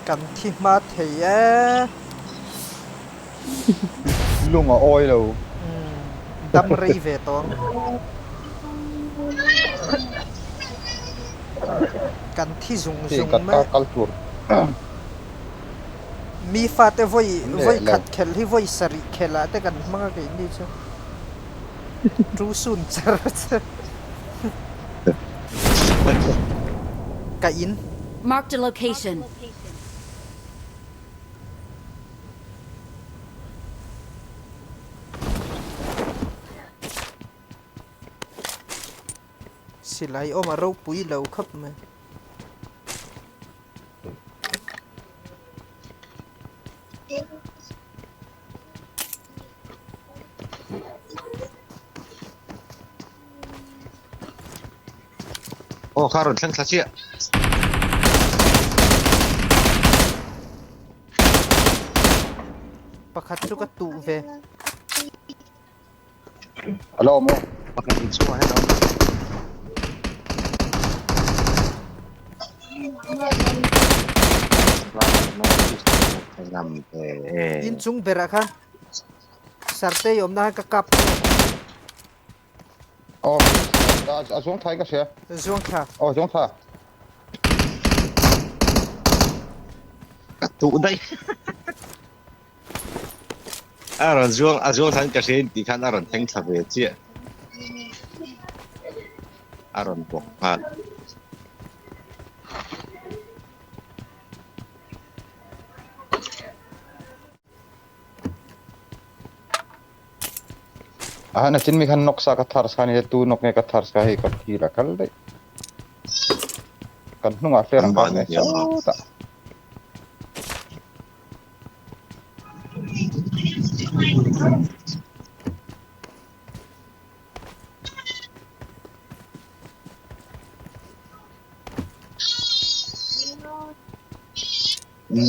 Kan thi hma thei e. Lung a awi lo. Dam rei ve tawh ang. Kan thi zung zung mai. Kal tur. Mi fate vawi vawi khat khelh hi vawi sarih khelh ah te kan hmang a keini chu. Too soon char char. Ka in. Marked a location. Silai awm a ropui lo khawp mai. Aw kha rawn thleng thla chiah. Pakhat chu ka tuh ve. Alo awm aw. Pakhat in chhungah hian a awm. In chung berah khan Sartei awmna khan ka kap. Aw a zuang thla in ka hria. Zuang thla. Aw zuang thla. Ka tuh daih. A rawn zuang a zuang thlan ka hria in tih khan a rawn thleng thla ve chiah. A rawn bawk nghal. A na chin mi khan nok sa ka thar sa ni tu nok nge ka thar sa hei ka thi la kal daih. Kan hnungah flare an kap nge sawtah.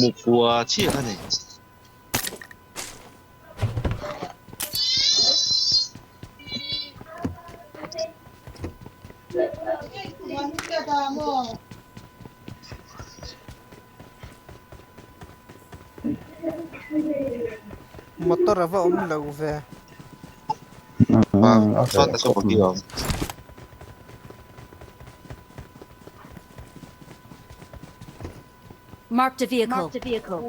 Mukua chiah a ni. Motor a va awm lo ve. Marked a vehicle. Marked a vehicle.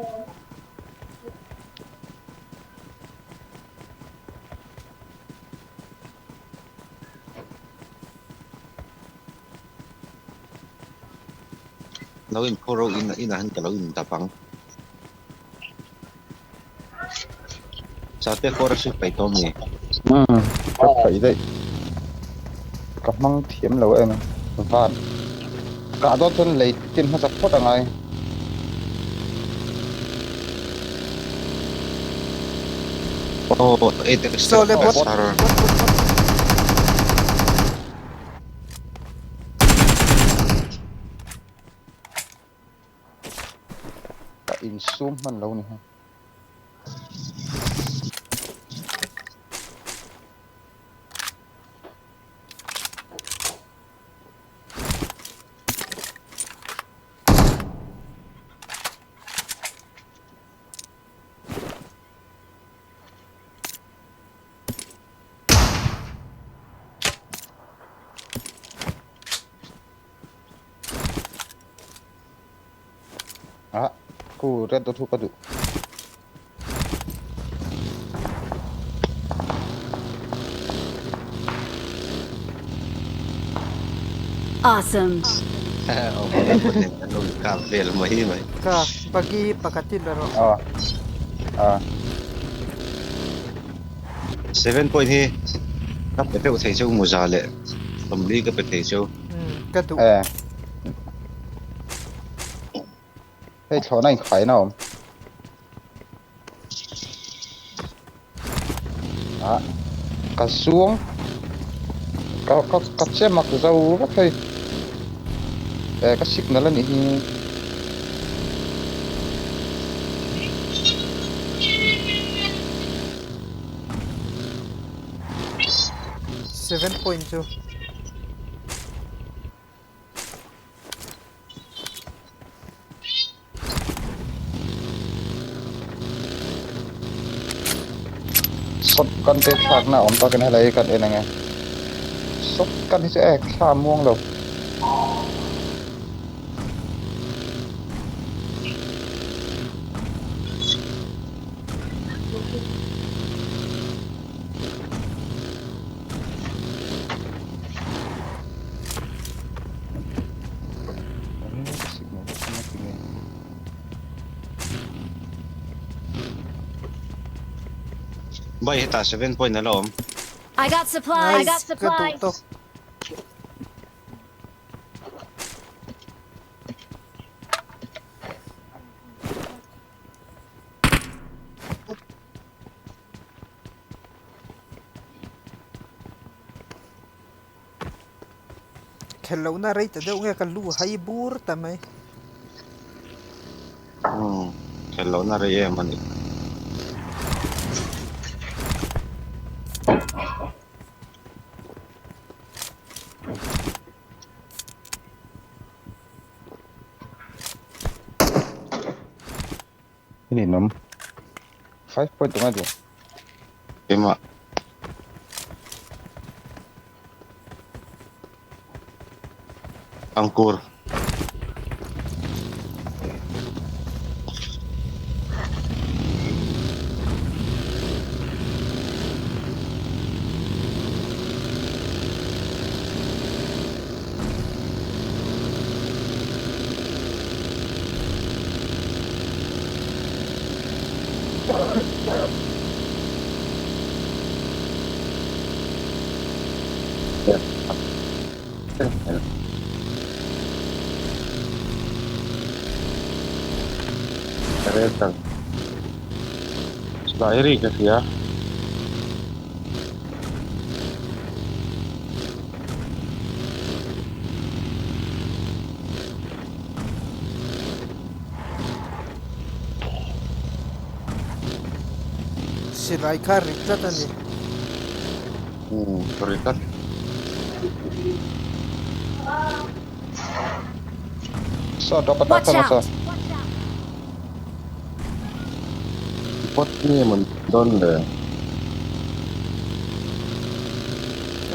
Lo in phur ro in inah hian ka lo in dap ang. Sate forest hi paih tawh mi? Umm ka paih daih. Ka hmang thiam lo em van. Kah dawn chuan lei tin hmasa phawt a ngai. Aw eight x Chaw le bot. Sar. Bot bot bot. Ka insum hman lo ni ha. Ah, ku red dot hu ka duh. Awesome. Ka vel mai mai. Ka buggy pakhat hi la rawh. Ah. Ah. 7 point hi ka pe deuh thei cheu muza leh sawmli ka pe thei cheu. Umm ka duh. Eh. Hei thlawhna inkhaina a awm. Ah ka zuang ka ka ka che mak zo vek hei. Eh ka signal a nih hi. 7.2. Shotgun te thlakna a awm takin helai hi kan en ang e. Shotgun hi chu e thla muang lo. Bai hetah 7 point a la awm. I got supplies. Nice, ka duh tawk. Khelh lohna rei ta deuh nge ka lu hai bur ta mai. Umm khelh lohna rei em a ni. I ninawm. 5 point tunga duh. Keimah. Angkur. Silai ri ka hria. Silai kha ri tlat a ni. Umm ri tlat. Saw drop attack Watch kha out! nasa. Pot nge mawn dawn le.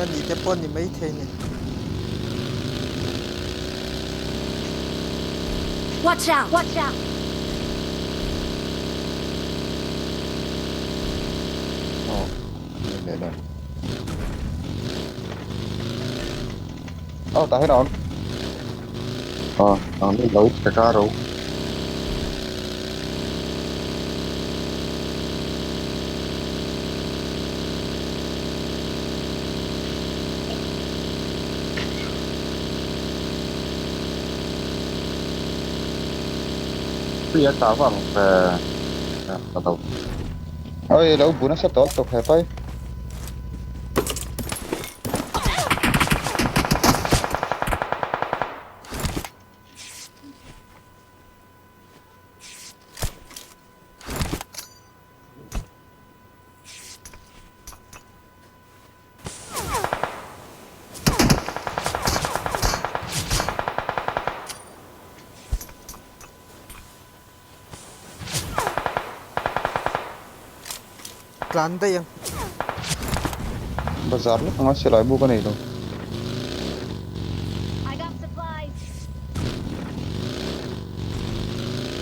A ni te pawh ni maithei ni. Watch out! Watch out! Aw ni leh lo. Aw tah hian a awm. Aw ang ni lo ka kar o. Pui a tah vang ve ka lo. Oi lo bu nasa tawh tawk he pai. Tlan daih ang. Bazar lawk anga silai bu ka nei lo. I got supplies.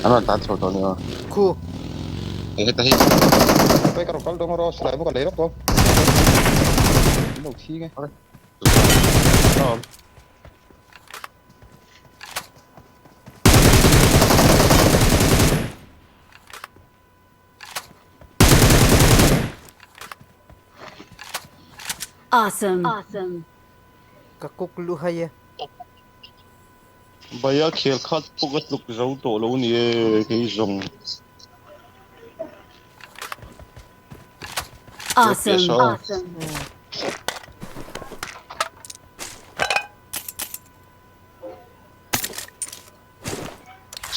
An rawn tan chho tawh nia. Khu. Hei heta hi. Pai ka rawn kal dawn erawh silai bu ka lei lawk tawh. Min lo thi nge. Awesome. Awesome. Ka kuk lu hai e. Baia khel khat pawh ka tluk zo tawh lo ni e kei zawng. Awesome. Awesome.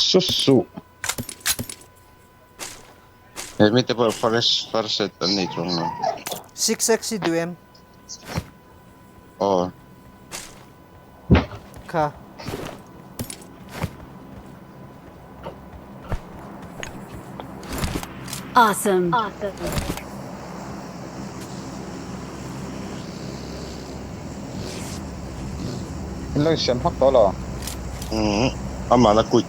Susu. He mite pawh forest first aid an nei chuang lo. 6x i duh em? Aw. Kha. Awesome. Awesome. lo insiam hmak tawh lo. Umm amah na quit.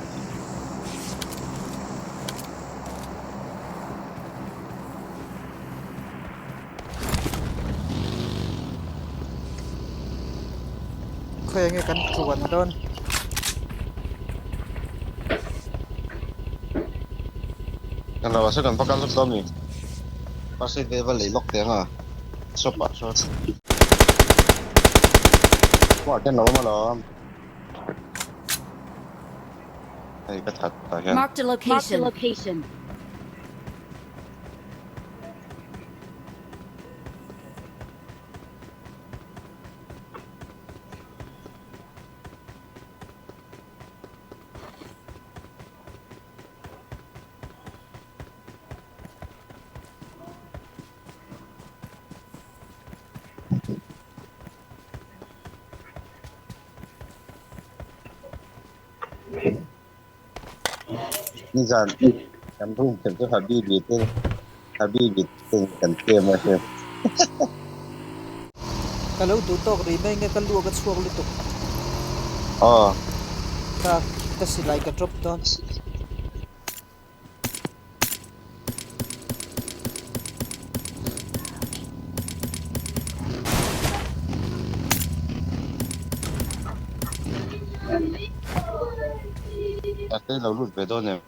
Khawi nge kan tuan dawn. Kan lo ah sawn kan va kal lawk dawn mi. First aid vel va lei lawk teh ang a shop ah sawn. Khuaah khian lo awm alawm. Hei ka that tah hian. Marked a location. Nizan kan room kher chu Habibi te Habibi te kan tlem a hriat. Ka lo duh tawk rih mai nge ka luak a chhuak lutuk. Aw. Ka ka silai ka drop dawn. Ate lo lut ve dawn em?